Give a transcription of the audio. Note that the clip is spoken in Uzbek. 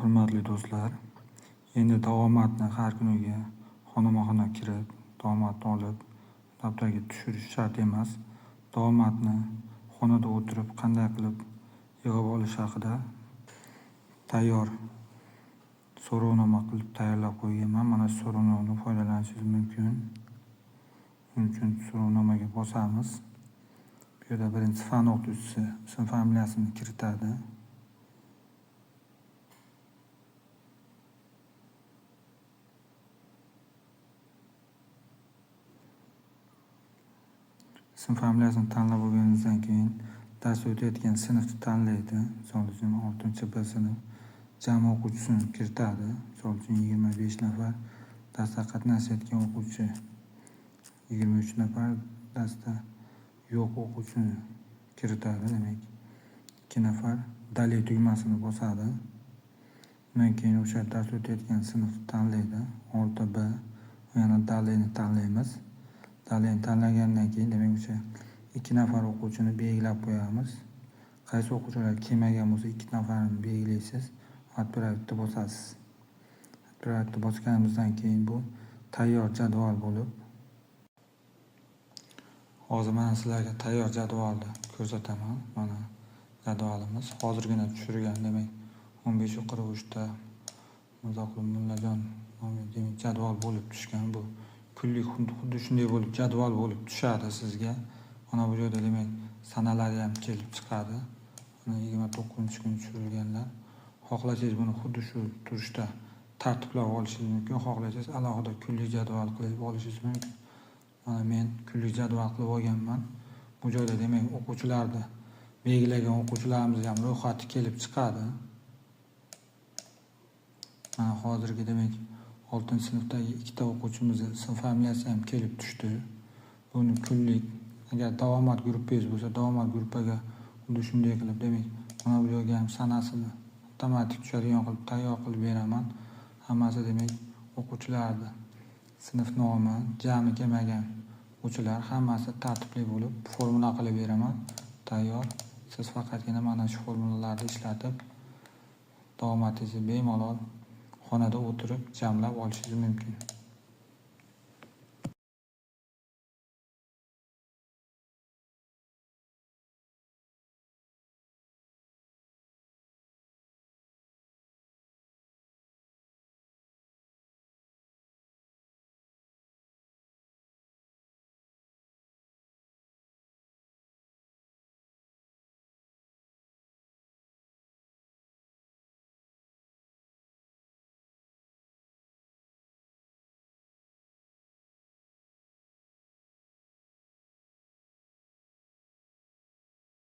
Hurmatli do'stlar. Endi davomatni har kuniga xonama-xona kirib, davomatni olib, daftarga tushirish shart emas. Davomatni xonada o'tirib qanday qilib yig'ib olish haqida tayyor so'rovnoma qilib tayyorlab qo'yganman. Mana shu so'rovnomadan foydalanishingiz mumkin. Buning uchun so'rovnomaga bosamiz. Bu yerda birinchi fan o'qituvchisi ism familiyasini kiritadi. Ism familiyasini tanlab bo'lganingizdan keyin dars o'tayotgan sinfni tanlaydi. Misol uchun 6-B sinf jami o'quvchisini kiritadi. Misol uchun 25 nafar darsda qatnashayotgan o'quvchi, 23 nafar darsda yo'q o'quvchini kiritadi. Demak, 2 nafar dalil tugmasini bosadi. Undan keyin o'sha dars o'tayotgan sinfni tanlaydi. 6B yana dalilni tanlaymiz. Dalilni tanlagandan keyin demak o'sha 2 nafar o'quvchini belgilab qo'yamiz. Qaysi o'quvchilar kelmagan bo'lsa 2 nafarini belgilaysiz. Отправить bosasiz. Отправить bosganimizdan keyin bu tayyor jadval bo'lib, hozir mana sizlarga tayyor jadvalni ko'rsataman. Mana jadvalimiz hozirgina tushirgan, demak 15:43 ta Mirzoqul Mullajon nomli demak jadval bo'lib tushgan. Bu kunlik xuddi shunday bo'lib jadval bo'lib tushadi sizga. Mana bu joyda demak sanalari ham kelib chiqadi. Mana 29-kun tushirilganlar. Xohlasangiz buni xuddi shu turishda tartiblab olishingiz mumkin. Xohlasangiz alohida kunlik jadval qilib olishingiz mumkin. Mana men kunlik jadval qilib olganman. Bu joyda demak o'quvchilarni belgilagan o'quvchilarimiz ham ro'yxati kelib chiqadi. Mana hozirgi demak 6-sinfdagi 2ta o'quvchimizni ism familiyasi ham kelib tushdi. Buni kunlik agar davomat gruppangiz bo'lsa, davomat gruppaga xuddi shunday qilib demak mana bu joyga ham sanasini avtomatik tushadigan qilib tayyor qilib beraman. Hammasi demak o'quvchilarni sinf nomi, jami kelmagan o'quvchilar hammasi tartibli bo'lib formula qilib beraman. Tayyor. Siz faqatgina mana shu formulalarni ishlatib davomatingizni bemalol xonada o'tirib jamlab olishingiz mumkin.